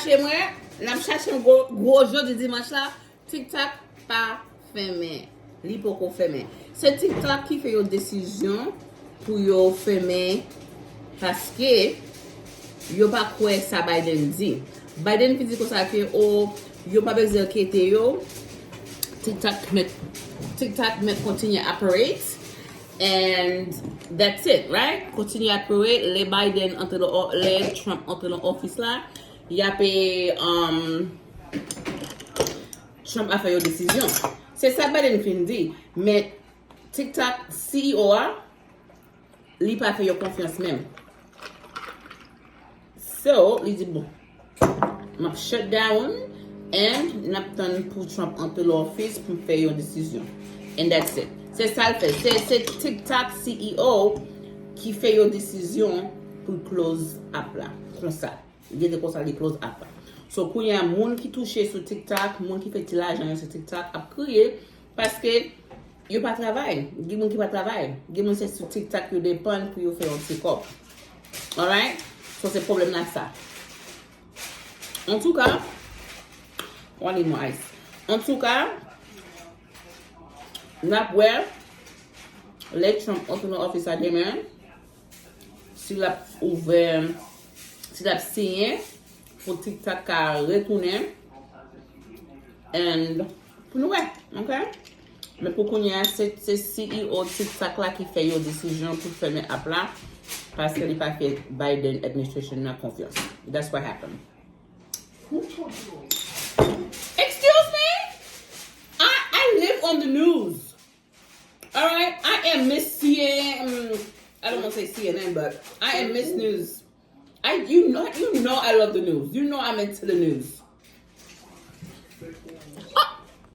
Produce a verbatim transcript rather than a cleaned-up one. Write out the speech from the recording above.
Chache mwen, n ap chache m gwo, gwo jodi dimanch la. TikTok pa fèmen. Li poko fèmen. Se TikTok ki fè yon desizyon pou yo fèmen paske yo pa kwè sa Biden di. Biden fin di konsa ke o yo pa bezwen enkyete yo. TikTok met TikTok met kontinye operate. And that's it, right? Kontinye operate. Lè Biden antre nan o- lè Trump antre nan ofis la, y ape um, Trump a fè yon desizyon. Se sa Biden fin di. Men TikTok C E O a, li pa fè yo konfyans menm. So, li di bon, m ap shut down and n ap tann pou Trump antre nan ofis pou m fè yon desizyon. And that's it. Se sa l fè. Se, se TikTok C E O ki fè yon desizyon pou l close app la. Konsa. Li te konsa li close app la. So, kounye a, moun ki touche sou TikTok, moun ki fè ti lajan yo sou TikTok ap kriye paske yo pa travay. Gen moun ki pa travay. Gen moun se sou TikTok yo depann pou yo fè yon ti kòb. Alright? So, se pwoblèm la sa. Antouka, w a li mwen ice. Antouka, n ap wè lè Trump antre nan ofis la demen, si l ap ouvè, si l ap siyen pou TikTok ka retounen. And pou nou wè, ok? Men pou kounye a, se, se C E O TikTok la ki fè yon desizyon pou fèmen app la paske li pa fè Biden administration nan konfyans. That's what happened. Excuse me? I, I live on the news. All right? I am Miss C N N. I don't want to say C N N, but I am Miss News. I you know you know I love the news. You know I'm into the news. Oh,